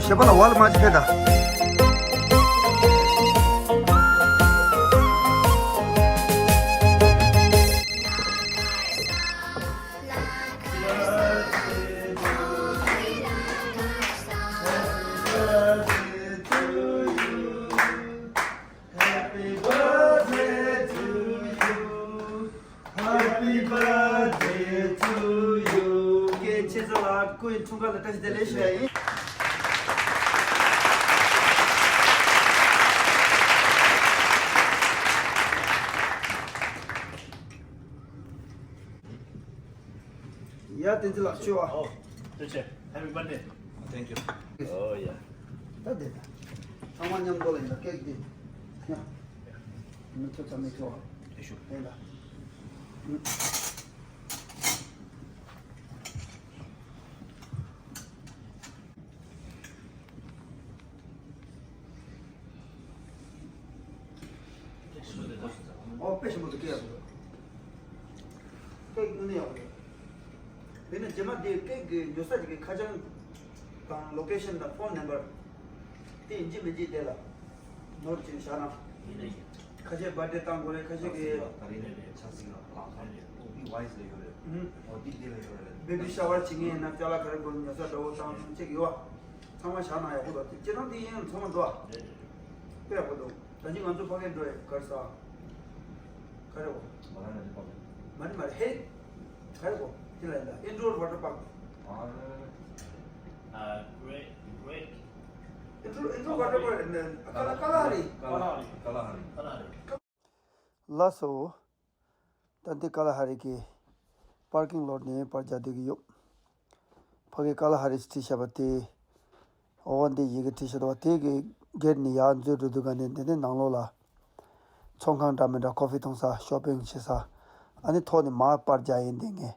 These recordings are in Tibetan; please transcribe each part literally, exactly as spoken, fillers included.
བྱེད་པ་ལ་བ་ལ་མ་ཅི་ཕེ་ད། Happy birthday to you. ཁྱེད་ཚོ་ལ་སྐུའི་འཁྲུངས་སྐར་ལ་བཀྲ་ཤིས་བདེ་ལེགས་ཞུ་ཡ་ཡིན། ཡ་བསྟན་འཛིན་ལགས་ཞུ་བ། ཨོ། ཐུགས་རྗེ་ཆེ། Happy birthday. Thank you. Oh yeah. ད་དེ་ད། ཚང་མ་མཉམ་དུ་ལ་ཡིན་ད་ཀེག་དེ། ཡ། མི་ཚོ་ཚང་མི་ཚོ། དེ་ཞུ། དེ་ལ། ཨོ་དཔེ་ཞིམ་པོ་འདུག་ཀེག་ཡག་པོ་འདུག་ཀེག་དངོས་གནས་ཡག་པོ་འདུག་དཔེར་ན་རྗེས་མ་འདི་ཀེག་གི་ཉོ་ས་ཅིག་གི་ཁ་བྱང་དང་ལོ་ཀེ་ཤན་དང་ཕོན་ནམ་བར་དེ་ཡིན་གཅིག་མིན་གཅིག་དེ་ལ་ནོར་ཅིག་བཞག་ན། ཡིན་ན་ཡིན། ཁ་ཤས་བར་ཐི་ཌེ་བཏང་དགོས་རེད། ཁ་ཤས་ཀྱི་ཆབ་སྲིད་ལ་ལག་ཁ་རེད། ཆབ་སྲིད་ལ་ལག་ཁ་རེད། ཨོ་འདི་ཝའི་སི་ལ་ཡོད་རེད། ཨུ། ཨོ་འདི་འདི་ལ་ཡོད་རེད། བེ་བི་ཤ་ཝར་བྱེད་མཁན་ཡིན་ན་ཅ་ལག་ག་རེ་དགོས་ཉོ་ས་འདྲ་བོ་དང་ཅིག་ཡོད། ཚང་མ་བཞག་ན་ཡག་པོ་འདུག་སྤྱིར་བཏང་འདི་ཡིན་ཚང་མ་འདུག་རེད་རེད། དཔེ་ཡག་པོ་འདུག་ད་ཅི་ང་ཚོ་ཕ་གིར་འགྲོ་ཡས་ག་རེ་ཟ། ག་རེ་གོ་མ་ར་ན་རི་པབ་ལིག་མ་རེད་མ་རེད། ཧེ། ག་རེ་གོ་དེ་ལ་ཡིན་ད་ཨིན་ཌོར་ཝ་ཊར་པཱརྐ་ཨ་རེད་རེད། ཨ་གྷི་རེཊ་གྷི་རེཊ། ཨིན་ཌོར་ཨིན་ཌོར་ཝ་ཊར་པཱརྐ་ཨ་ཀ་ལ་ཀ་ལ་ཧ་རི། ཀ་ལ་ཧ་རི། ཀ་ལ་ཧ་རི། ལགས་སོ། ད་འདི་ཀ་ལ་ཧ་རི་གི་པར་ཀིང་ལོཊ་ནས་པར་རྒྱག་བསྡད་ཀྱི་ཡོད། ཕ་གི་ཀ་ལ་ཧ་རི་ཅེས་བྲིས་བཞག་པ་དེ། འོ་འདི་ཡི་གེ་བྲིས་བཞག་འདུག་པ་དེ་གི་སྒེར་ནས་ཡར་འཛུལ་འགྲོ་དུས་ག་ནས་འདི་ནས་ནང་ལོགས་ལ། ཚོང་ཁང་འདྲ་མི་འདྲ་ཀོ་ཕི་འཐུང་ས་ཤོ་པིང་བྱེད་ས། ཨ་ནི་ཐོག་ནས་མར་པར་རྒྱག་ཡིན་འདི་ངས།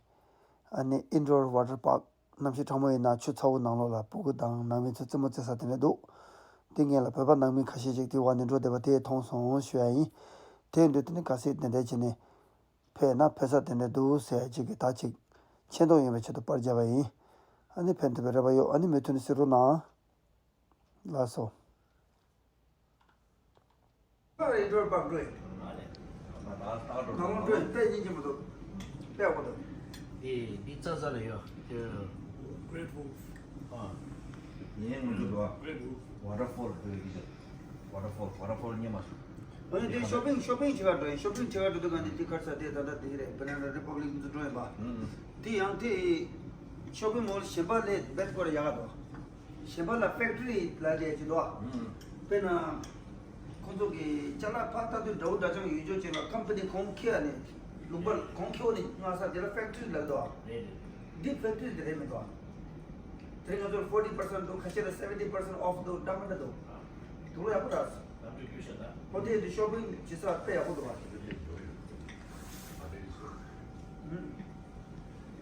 ཨ་ནི་ཨིན་ཌོར་ཝ་ཊར་པཱརྐ་གནམ་གཤིས་གྲང་མོ་ཡིན་ན་ཆུ་ཚ་བོ་ནང་ལོགས་ལ་སྤུ་གུ་དང་ནང་མི་ཚོ་རྩེད་མོ་རྩེ་ས་དེ་འདྲ་འདུག་དེ་སྔོན་ལ་བོད་པ་ནང་མི་ཁ་ཤས་ཅིག་དེ་བར་ནས་འགྲོ་བསྡད་པ་དེ་མཐོང་སོང་ཞུ་ཡ་ཡིན། དེ་ཡིན་དུས་དེ་ནི་ག་སྲིད་དེ་འདྲ་བྱས་ནས་ཕེབས་ན་ཕེབས་ས་དེ་འདྲ་འདུག་ཟེར་ཡ་ཅིག་གི་ད་ཅིག་ཆེ་མཐོང་ཡོང་བའི་ཆེད་དུ་པར་བརྒྱབ་པ་ཡིན། ཨ་ནི་ཕན་ཐོགས་པའི་རེ་བ་ཡོད། ཨ་ནི་མུ་མཐུད་ནས་གཟིགས་རོགས་གནང་། ལགས་སོ། ཨིན་ཌོར་པཱརྐ་འགྲོ་ཡིན། ནང་ལོགས་འགྲོ་ཡིན། དཔེ་སྙིང་རྗེ་མོ་འདུག་དཔེ་ཡག་པོ་འདུག་འདི་འདི་རྩ་རྩ་ལ་ཡོད། དེ་Great Wolf། ཨ། ངའི་ངོ་ལ་འགྲོ་བ། Great Wolf། ཝ་ཊར་ཕོལ་འགྲོ་ཡི་གི། ཝ་ཊར་ཕོལ། ཝ་ཊར་ཕོལ་རྙེད་མ་སོང་། ཨ་ནི་དེ་ཤོ་པིང་ཤོ་པིང་བྱེད་ག་འགྲོ་ཡིན། ཤོ་པིང་བྱེད་ག་འགྲོ་དུས་ག་ནས་དེ་གར་ས་དེ་ད་ལྟ་དེ་རེད། བྷེ་ན་ན་རི་པབ་ལིག་འདི་འགྲོ་ཡིན་པ། ཨུ་ཨུ། དེ་ཡང་དེ་ཤོ་པིང་མོལ་གཞན་པ་ལས་བེད་སྐོར་ཡག་ག་འདུག་གཞན་པ་ལ་ཕེག་ཊི་རི་ལབ་ཡས་ཅིག་འདུག་ཨ། ཨུ། དཔེར་ན། ཁོང་ཚོ་གི་ཅ་ལག་ཕར་ལྟ་དུས་འདྲ་བོ་འདྲ་ཅང་ཡོད་ཆོག་ཅིག་ལ་ཀམ་པ་ནི་གོང་ཁེ་ཨ་ནི། ལུང་པ་གོང་ཁེ་བོ་ནི་མངགས་ས་དེ་ལ་ཕེག་ཊི་རི་ལབ་འདུག་ཨ། རེད་རེད། འདི་ཕེག་ཊི་རི་དེ་རེད་མི་འདུག་ཨ། དེ་རིང་ང་ཚོར་ཕོར་ཊི་པར་སེན་ཊི་འདུག་ཁ་ཤས་ལ་སེ་ཝེན་ཊི་པར་སེན་ཊི་ཨོཕ་འདུག་འདྲ་མི་འདྲ་འདུག་དུ་ལོ་ཡག་པོ་རག་སོང་། ཨོ་དེ་དེ་ཤོ་པིང་བྱེད་ས་དཔེ་ཡག་པོ་འདུག་ཨ།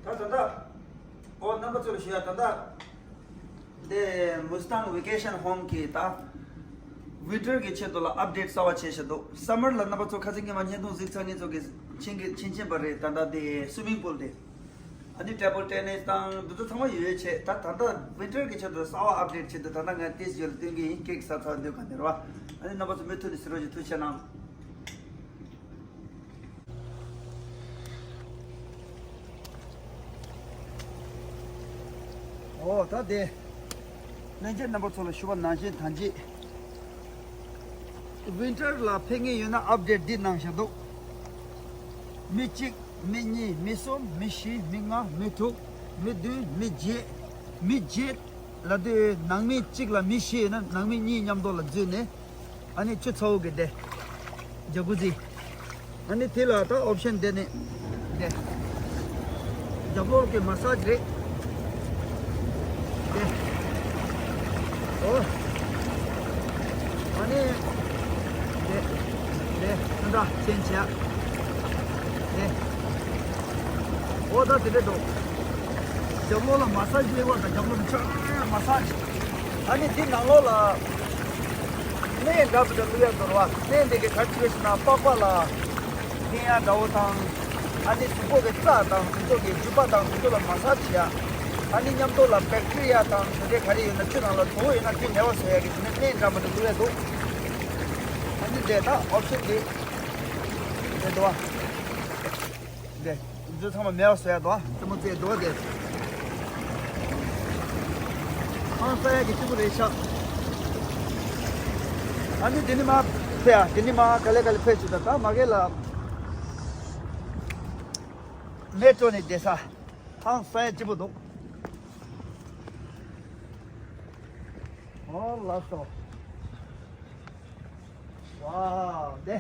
ད་ད་ལྟ། ཨོ་རྣམ་པ་ཚོ་ལ་ཞུ་ཡ་ད་ལྟ། དེ་མུ་སི་ཏང་ཝེ་ཀེ་ཤན་ཧོམ་གི་ད། ཝིན་ཊར་གི་ཆེད་དུ་ལ་ཨབ་ཌེཊ་གསར་བ་བྱས་བཞག་འདུག་སམ་མར་ལ་རྣམ་པ་ཚོ་ཁ་སང་ཉི་མ་བརྙན་ཐུང་གཟིགས་ཚར་མཁན་ཚོ་གི་མཁྱེན་གི་མཁྱེན་མཁྱེན་པ་རེད། ད་ལྟ་དེ་སུའི་མིང་པུལ་དེ། ཨ་ནི་ཊེ་བལ་ཊེ་ནི་སི་དང་འདི་ཚོ་ཚང་མ་ཡོད་བྱས། ད་ད་ལྟ་ཝིན་ཊར་གི་ཆེད་དུ་གསར་བ་ཨབ་ཌེཊ་བྱེད་དུས་ད་ལྟ་ང་ཏིས་ཡོད་ལ་སྟོན་གི་ཡིན། ཀེག་ཟ་ཚར་འདོད་ག་ནས་རེད་བ། ཨ་ནི་རྣམ་པ་ཚོ་མུ་མཐུད་ནས་གཟིགས་རོགས་ཀྱི་ཐུགས་རྗེ་གནང་། ཨོ་ད་དེ། ལྷན་རྒྱས་རྣམ་པ་ཚོ་ལ་ཞུ་བ་ནང་བཞིན་ད་ཅི། ཝིན་ཊར་ལ་ཕེབས་མཁན་ཡོད་ན་ཨབ་ཌེཊ་འདི་གནང་བཞག་འདུག་མི་གཅིག་མི་གཉིས། མི་གསུམ། མི་བཞི། མི་ལྔ། མི་དྲུག་མི་བདུན། མི་བརྒྱད། མི་བརྒྱད་ལབ་དུས་ནང་མི་གཅིག་ལ་མི་བཞི་ཡོད་ན་ནང་མི་གཉིས་མཉམ་དུ་ལ་འཛུལ་ནས། ཨ་ནི་ཆུ་ཚ་བོ་གི་དེ། ཇ་ཀུ་ཛི། ཨ་ནི་དེ་ལ་ད་ཨོབ་ཤན་དེ་ནི། དེ། རྒྱབ་ལོགས་ཀྱི་མ་སཱ་ཇི་རེད། དེ། ཨོ། ཨ་ནི། དེ། དེ་ཚོན་ཁྲ་ཅན་བྱས། དེ། ཨོ་ད་དེ་འདྲས་འདུག་རྒྱབ་ལོགས་ལ་མ་སཱ་ཇི་ལེགས་པ་དང་རྒྱབ་ལོགས་ནས་ཆ་མ་སཱ་ཇི། ཨ་ནི་དེ་ནང་ལོགས་ལ། སྣེ་འདྲ་མི་འདྲ་བླུག་ཡ་འདུག་ར་བ། སྣེ་འདི་གི་ག་རེ་བྱེད་ཟེར་ན་པགས་པ་ལ། འཐེན་ཡ་འདྲ་བོ་དང་། ཨ་ནི་གཟུགས་པོ་གི་རྩ་དང་གཟུགས་པོ་གི་རྒྱུ་པ་དང་གཟུགས་པོ་ལ་མ་སཱ་ཇི་བྱེད་ཡ། ཨ་ནི་མཉམ་དུ་ལ་བེག་ཊི་རི་ཡ་དང་དེ་འདྲའི་ག་རེ་ཡོད་ན་ཆུ་ནང་ལ་དུག་ཡོད་ན་དེ་མེད་པ་བཟོ་ཡ་གི་དེ་ནས་སྨན་འདྲ་མི་འདྲ་བླུགས་ཡ་འདུག་ཨ་ནི་དེ་ད་ཨོབ་ཤན་དེ་དེ་འདུག་ཨ། དེ་ཚོ་ཚང་མ་མེད་པ་བཟོ་ཡ་འདུག་ཨ། རྩེད་མོ་རྩེ་འདུག་ཨ། དེ་ཧང་སང་ཡ་གི་སྐྱིད་པོ་རེད་ཤག་ཨ་ནི་དེ་ནི་མ་ཕེ་ཨ། དེ་ནི་མ་ག་ལེ་ག་ལེ་ཕེ་ཞུ་ད། ད་མ་གེ་ལ་མེ་ཊོ་ནི་བསྡད་ས། ཧང་སང་ཡ་སྐྱིད་པོ་འདུག་ཨོ་ལགས་སོ། ཝའོ་དེ།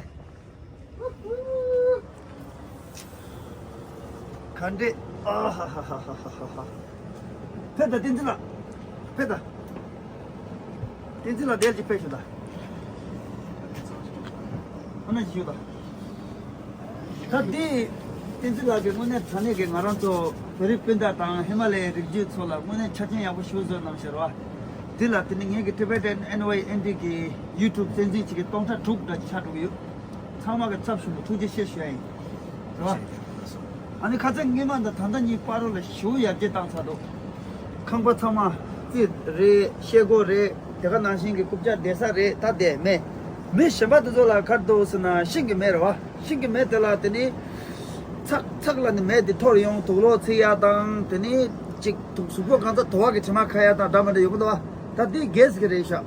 ག་འདྲས། ཨ་ཧ་ཧ། ཕེབས་དང་བསྟན་འཛིན་ལགས། ཕེབས་དང་། བསྟན་འཛིན་ལགས་དེར་གྱིས་ཕེབས་ཤོག་དང་། ཨ་ན་ཞུ་དང་། ད་འདི་བསྟན་འཛིན་ལགས་ཀྱིས་དངོས་གནས་དྲང་གནས་ཀྱི་ང་རང་ཚོ་བོད་རིགས་སྤུན་ཟླ་དང་ཧི་མ་ལ་ཡའི་རིགས་རྒྱུད་ཚོ་ལ་དངོས་གནས་ཆ་རྐྱེན་ཡག་པོ་ཞིག་བཟོས་གནང་ཤག་ར་བ། འདི་ལ་དེ་ནི་ངེད་ཀྱི་Tibetan N Y N D གི་YouTube གསན་གཟིགས་བྱེད་མཁན་སྟོང་ཕྲག་དྲུག་འདྲ་ཅིག་ཆགས་འགྲོ་གི་ཡོད། ཚང་མ་གི་ཚབ་ཞུས་ནས་ཐུགས་རྗེ་ཆེ་ཞུ་ཡ་ཡིན། རེད་བ། ཨ་ནི་ཁ་སང་སྔོན་མ་དང་ད་ལྟ་གཉིས་བར་ལ་ཞེ་པོ་ཡར་རྒྱས་བཏང་ཚར་འདུག་ཁང་པ་ཚང་མ་རྩིག་རེད། ཤེལ་སྒོ་རེད། དེ་ག་ནང་བཞིན་གྱི་རྐུབ་བཀྱག་བསྡད་ས་རེད། ད་བསྡད་མེད། མི་གཞན་པ་དེ་ཚོ་ལ་ག་རེ་འདུག་ཟེར་ན་ཤིང་གི་མེ་རེད་བ། ཤིང་གི་མེ་དེ་ལ་དེ་ནི་ཚག་ཚག་ལ་ནི་མེ་དེ་འཐོར་ཡོང་དུག་ལོག་ཚིག་ཡ་དང་། དེ་ནི་ཅིག་དུག་གཟུགས་པོ་གང་ཚ་དོ་བ་གི་དྲི་མ་ཁ་ཡ་དང་འདྲ་མི་འདྲ་ཡོང་གི་འདུག་བ། ད་དེ་གེ་སི་གི་རེད་ཤག་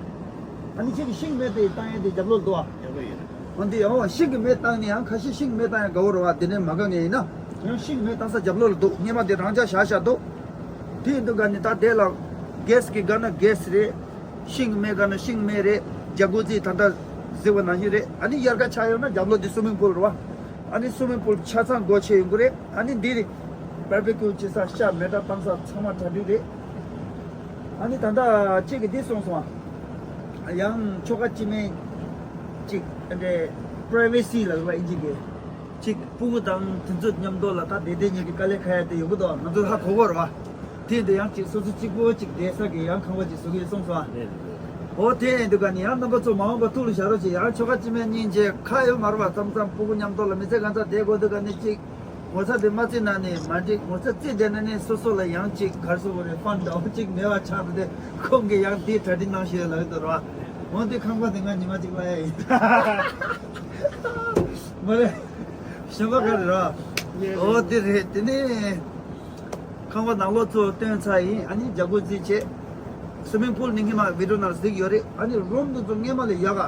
ཨ་ནི་ཁྱེད་ཀྱི་ཤིང་མེ་དེ་བཏང་ཡ་དེ་རྒྱབ་ལོགས་འདུག་བ། འོན་ཏེ་ཡང་ཤིང་གི་མེ་བཏང་ནས་ཡང་ཁ་ཤས་ཤིང་མེ་བཏང་ཡང་དགའ་བོ་རེད་བ། དེ་ནས་མ་དགའ་ངེས་ཡིན་ན། ཡང་ཤིང་མེ་བཏང་ས་རྒྱབ་ལོགས་ལ་འདུག་སྔོན་མ་དེ་རང་འཇགས་བཞག་བཞག་འདུག་དེ་ཡིན་དུས་ག་ནི་ད་དེ་ལ་གེ་སི་གི་དགའ་ན་གེ་སི་རེད། ཤིང་མེ་དགའ་ན་ཤིང་མེ་རེད། ཇ་ཀུ་ཛི་ད་ལྟ་གཟིགས་པ་ནང་བཞིན་རེད། ཨ་ནི་དབྱར་ཁ་ཆགས་ཡོང་ན་རྒྱབ་ལོགས་དེ་སུ་མིང་པུལ་རེད་བ། ཨ་ནི་སུ་མིང་པུལ་ཆ་ཚང་སྒོ་ཕྱེ་ཡོང་གི་རེད། ཨ་ནི་འདི་རེད། བར་བེ་ཀུ་བྱེད་ས། ཤ་མེ་སྲེག་བཏང་ས་ཚང་མ་གྲ་སྒྲིག་རེད། ཨ་ནི་ད་ལྟ་ཁྱེད་ཀྱིས་འདི་གསུངས་སོང་ཨ། ཡང་ཁྱོ་ག་སྤྱི་མེད་ཅིག་ཨ་འདྲས་པ་རའི་ཝེ་སི་ལབ་པ་ཨིན་ཇི་གི་ཅིག་སྤུ་གུ་དང་དེ་ཚོ་མཉམ་དུ་ལ་ད་བསྡད་བསྡད་ཉལ་གི་དཀའ་ལས་ཁག་ཡ་དེ་ཡོང་གི་འདུག་ང་ཚོ་ཧ་གོ་གོ་རེད་བ། དེ་འདི་ཡང་ཅིག་སོ་སོ་གཅིག་པོ་ཅིག་བསྡད་ས་གི་ཡང་ཁང་པ་ཅིག་བཟོ་གི་ཡོད་གསུངས་སོང་ཨ། འོ་དེ་ཡིན་དུས་ག་ནི་ཡང་རྣམ་པ་ཚོ་མ་འོངས་པ་ཐུགས་ལ་བཞག་རོགས་བྱེད། ཡང་ཁྱོ་ག་སྤྱི་མེད་གཉིས་བྱས་ཁ་ཡོད་མ་རེད་བ། མཚམས་མཚམས་སྤུ་གུ་མཉམ་དུ་ལ་མི་ཚེ་གང་ཚ་བསྡད་དགོས་དུས་ག་ནི་ཅིག་ངོ་ཚ་དེ་མ་བརྩི་ན་ནི་མ་འགྲིག་ངོ་ཚ་བརྩི་བསྡད་ན་ནི་སོ་སོ་ལ་ཡང་ཅིག་གར་སོ་བ་རེད། ཕན་འདྲ་བོ་ཅིག་མེད་པ་ཆགས་འདུག་སྟེ། ཁོང་གིས་ཡང་དེའི་གྲ་སྒྲིག་གནང་ཞེས་ལབ་ཡོད་དོ་ར། འོན་ཏེ་ཁང་པ་དེ་ང་ཉི་མ་གཅིག་གླ་ཡ་ཡིན། མ་རེད། གཞན་པ་ག་རེ་ར། འོ་དེ་རེད། དེ་ནས་ཁང་པ་ནང་ལོགས་ཚོ་སྟོན་ཚར་ཡིན། ཨ་ནི་ཇ་ཀུ་ཛི་བྱས། སུ་མིང་པུལ་ནི་སྔོན་མ་བི་ཌིའོ་ནང་གཟིགས་ཡོད་རེད། ཨ་ནི་རུམ་འདི་ཚོ་སྔོན་མ་ལས་ཡག་ག་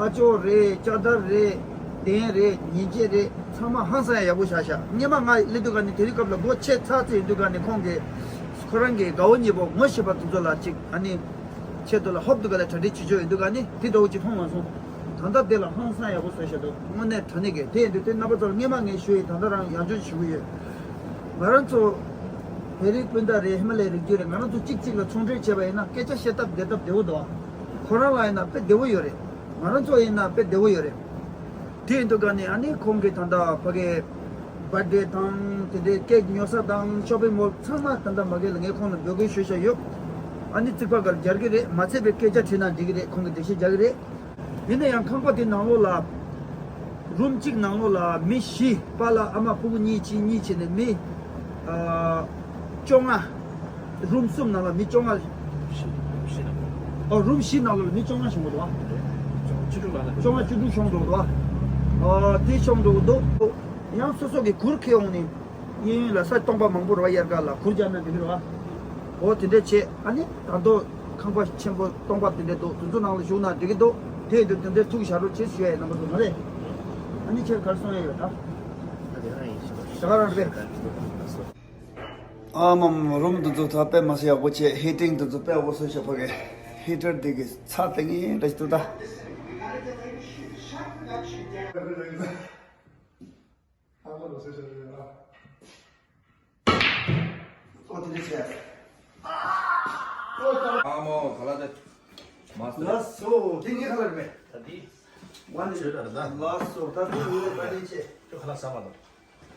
ཨ་ཅོ་རེད། ལྕགས་དར་རེད། གདན་རེད། ཉིན་བྱེད་རེད། ཚང་མ་ཧང་སང་ཡག་པོ་བཞག་ཤག་སྔོན་མ་ང་སླེབས་དུས་ག་ནི་དེ་རིང་སྐབས་ལ་སྒོ་ཕྱེ་ཚར་ཚར་ཡིན་དུས་ག་ནི་ཁོང་གིས་ཁོ་རང་གི་དགའ་བོ་ཉེ་པོ་ངོ་ཤེས་པ་དེ་ཚོ་ལ་ཅིག་ཨ་ནི་ཆེད་དུ་ལ་ཧོབ་དུས་ག་ལ་གྲ་སྒྲིག་བྱེད་ཆོག་ཡིན་དུས་ག་ནི་དེ་འདྲ་བོ་ཅིག་མཐོང་མ་སོང་། ད་ལྟ་དེ་ལ་ཧང་སང་ཡག་པོ་བཟོས་ཤག་འདུག་དངོས་གནས་དྲང་གནས་ཀྱི་དེ་ཡིན་དུས་དེ་རྣམ་པ་ཚོ་ལ་སྔོན་མ་ངས་ཞུས་ཡིན། ད་ལྟ་རང་ཡང་བསྐྱར་ཞུ་གི་ཡོད། ང་རང་ཚོ་བོད་རིགས་སྤུན་ཟླ་རེད། ཧི་མ་ལ་ཡའི་རིགས་རྒྱུད་རེད། ང་རང་ཚོ་གཅིག་གཅིག་ལ་ཚོང་འབྲེལ་བྱས་པ་ཡིན་ན་སྐད་ཆ་བཤད་སྟབས་བདེ་སྟབས་བདེ་བོ་འདུག་ཁོ་རང་ལ་ཡིན་ན་དཔེ་བདེ་བོ་ཡོད་རེད། ང་རང་ཚོ་ཡིན་ན་དཔེ་བདེ་བོ་ཡོད་རེད། དེ་ཡིན་དུས་ག་ནས་ཨ་ནི་ཁོང་གིས་ད་ལྟ་ཕ་གིའི་བར་ཌེ་དང་དེ་འདྲའི་ཀེག་ཉོ་ས་དང་ཤོ་པིང་མོལ་ཚང་མ་ད་ལྟ་མ་གི་ལ་ངས་ཁོང་ལ་འབོད་སྐུལ་ཞུས་བཞག་ཡོད། ཨ་ནི་རྩིག་པ་ག་ལ་རྒྱག་གི་རེད། མ་ཚད་པའི་སྐད་ཆ་དྲིས་ན་འགྲིག་གི་རེད། ཁོང་གིས་འགྲེལ་བཤད་རྒྱག་གི་རེད། ཡིན་ན་ཡང་ཁང་པ་དེ་ནང་ལོགས་ལ། རུམ་གཅིག་ནང་ལོགས་ལ་མི་བཞི། པཱ་ལགས་ཨ་མ་ཕྲུ་གུ་གཉིས་གཅིག་གཉིས་བྱས་ནས་མི། ཨ། བཅོ་ལྔ། རུམ་གསུམ་ནང་ལ་མི་བཅོ་ལྔ། ཨོ་རུམ་བཞི་ནང་ལོགས་ལ་མི་བཅོ་ལྔ་ཤོང་གི་འདུག་བ། བཅོ་ལྔ་བཅུ་དྲུག་ཤོང་འགྲོ་གི་འདུག་བ། ཨ། དེ་ཤོང་འགྲོ་གི་འདུག་ཡང་སོ་སོ་གི་གུར་ཁྱེར་ཡོང་ནས། གཡས་གཡོན་ལ་ས་སྟོང་པ་མང་པོ་རེད་བ། དབྱར་ཁ་ལ་གུར་རྒྱག་ན་འགྲིག་གི་རེད་བ། འོ་དེ་འདྲས་བྱས། ཨ་ནི་ད་དུང་ཁང་པ་ཆེན་པོ་སྟོང་པ་དེ་འདྲས་འདུག་དེ་ཚོ་ནང་ལ་བཞུགས་ན་འགྲིག་གི་འདུག་དེ་ཡིན་དུས་དེ་འདྲས་ཐུགས་བཞག་རོགས་བྱེད་ཞུ་ཡ་ཡིན། རྣམ་པ་ཚོ་མ་རེད། ཨ་ནི་ཁྱེད་ག་རེ་གསུང་ཡ་ཡོད་ད། ད་ག་རང་རེད། ཨ་མ་མ། རུམ་དེ་ཚོ་ད་དཔེ་མ་སྲིད་ཡག་པོ་བྱས། ཧི་ཊིང་དེ་ཚོ་དཔེ་ཡག་པོ་བཟོས་ཤག་ཕ་གི་ཧི་ཊར་དེ་གི་ཚ་ཏིང་ངེ་འདྲ་ཞིག་འདུག་ད། ཨ་མ་ལོ་སེ་ཤ་རེད་ལ། ཨོ་དེ་འདྲ་བྱས། ཨ་མོ་ག་ལ་དེ། མ་སྟེ། ལགས་སོ། དེ་ངའི་ཁ་ལ་རེད་པས། ད་དེ། ཝ་ནི། ཆོས་ལ་རེད་ད། ལགས་སོ། ད་དེ་ངའི་བཀའ་དྲིན་ཆེ། ཁྱོད་ཁ་ལག་ཟ་མ་དང་།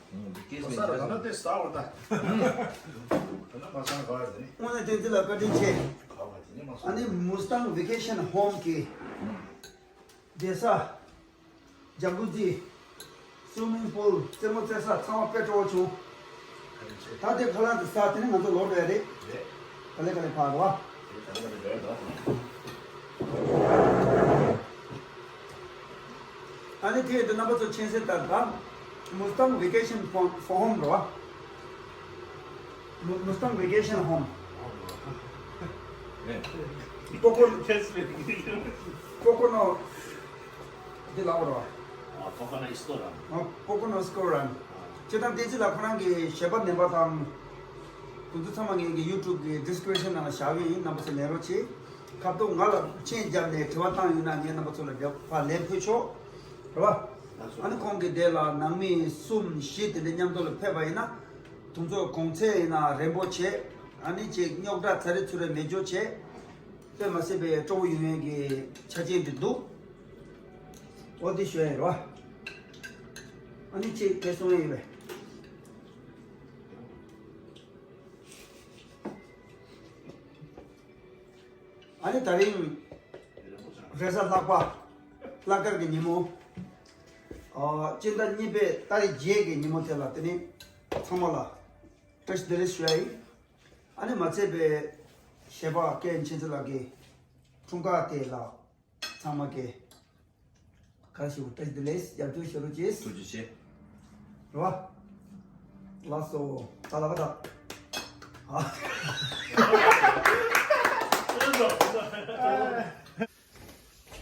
ཨུ། དེ་ཀེས་མིན་ད། ད་ན་དེ་ཟ་བ་ད། ད་ན་མ་ཟ་ན་ག་རེ་དེ་ནི། དངོས་གནས་བསྟན་འཛིན་ལགས་བཀའ་དྲིན་ཆེ། ག་བ་དེ་ནི་མ་ཟ། ཨ་ནི་མུ་སི་ཏང་ཝེ་ཀེ་ཤན་ཧོམ་གི། ཨུ། བསྡད་ས། ཇ་ཀུ་ཛི། སུ་མིང་པུལ། རྩེད་མོ་རྩེ་ས་ཚང་མ་དཔེ་སྤྲོ་བོ་བྱུང་། ད་དེ་ཁ་ལག་དེ་ཟ་དེ་ནས་ང་ཚོ་ལོག་འགྲོ་ཡ་རེད། རེད། ག་ལེ་ག་ལེ་ཕར་རོ། རེད། ག་ལེ་ག་ལེ་རེད་དོ། ཨ་ནི་དེ་དུ་རྣམ་པ་ཚོ་མཁྱེན་གསལ་ལྟར་ད། Mustang Vacation for- for Home རོ། Mu- Mustang Vacation Home། རེད། པོ་ཀོ- ཁྱེད་ཚོས་པོ་ཀོ་ནོ། འདི་ལབ་རོ། ཨ། པོ་ཀོ་ནོ་སི་ཀོ་རན། ཨ། པོ་ཀོ་ནོ་སི་ཀོ་རན། སྤྱིར་བཏང་བསྟན་འཛིན་ལགས་ཁོ་རང་གི་ཞལ་པར་ནེམ་པར་དང་། དེ་ཚོ་ཚང་མ་ངེད་ཀྱི་ཡུ་ཊུབ་ཀྱི་ཌི་སི་ཀི་རིབ་ཤན་ནང་ལ་བཞག་ཡོད་ཡིན། རྣམ་པ་ཚོ་ལེན་རོགས་གྱིས། ཁ་ཐུག་ང་ལ་མཆན་བརྒྱབ་ནས་དྲི་བ་བཏང་ཡོད་ན་ངས་རྣམ་པ་ཚོ་ལ་རྒྱབ་ཕར་ལན་ཕུལ་ཆོག་རེད་བ། ཨ་ནི་ཁོང་གི་དེ་ལ་ནང་མི་གསུམ་བཞི་དེ་འདྲ་མཉམ་དུ་ལ་ཕེབས་པ་ཡིན་ན། དེ་ཚོ་གོང་ཚད་ཡིན་ན་རན་པོ་བྱས། ཨ་ནི་ཅིག་རྙོག་དྲ་ཚ་རེ་ཚུར་རེ་མེད་འཇོག་བྱས། དེ་མ་ཟད་པའི་སྤྲོ་བོ་ཡོང་ཡས་ཀྱི་ཆ་རྐྱེན་དེ་འདུག་འོ་དེ་ཞུ་ཡ་ཡིན་རོ། ཨ་ནི་ཅིག་དེ་གསུང་ཡ་ཡིན་པས། ཨ་ནི་ད་རིང་རེས་གཟའ་ལྷག་པ། ལྷག་དཀར་གྱི་ཉིན་མོ། ཨ། སྤྱི་ཟླ་གཉིས་པའི་ཏ་རིག་བརྒྱད་ཀྱི་ཉིན་མོ་དེ་ལ་དེ་ནི་ཚང་མ་ལ་བཀྲ་ཤིས་བདེ་ལེགས་ཞུ་ཡ་ཡིན། ཨ་ནི་མ་ཚད་པའི་གཞས་པ་ཀེ་མཁྱེན་བརྩེ་ལགས་ཀྱི་འཁྲུངས་སྐར་དེ་ལ་ཚང་མ་གི་ག་ཞུ་བཀྲ་ཤིས་བདེ་ལེགས་ཡར་རྒྱས་ཤོག་རོགས་གྱིས། ཐུགས་རྗེ་ཆེ། རེད་བ། ལགས་སོ། ད་ལ་བ་ད། ཨ།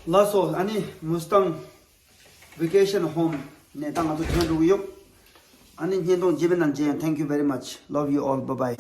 ལགས་སོ། ཨ་ནི་Mustang Vacation Home ནས་ད་ང་ཚོ་ཐོན་འགྲོ་གི་ཡོད། ཨ་ནི་བརྙན་ཐུང་རྗེས་མའི་ནང་མཇལ་ཡོང་། Thank you very much. Love you all. Bye bye.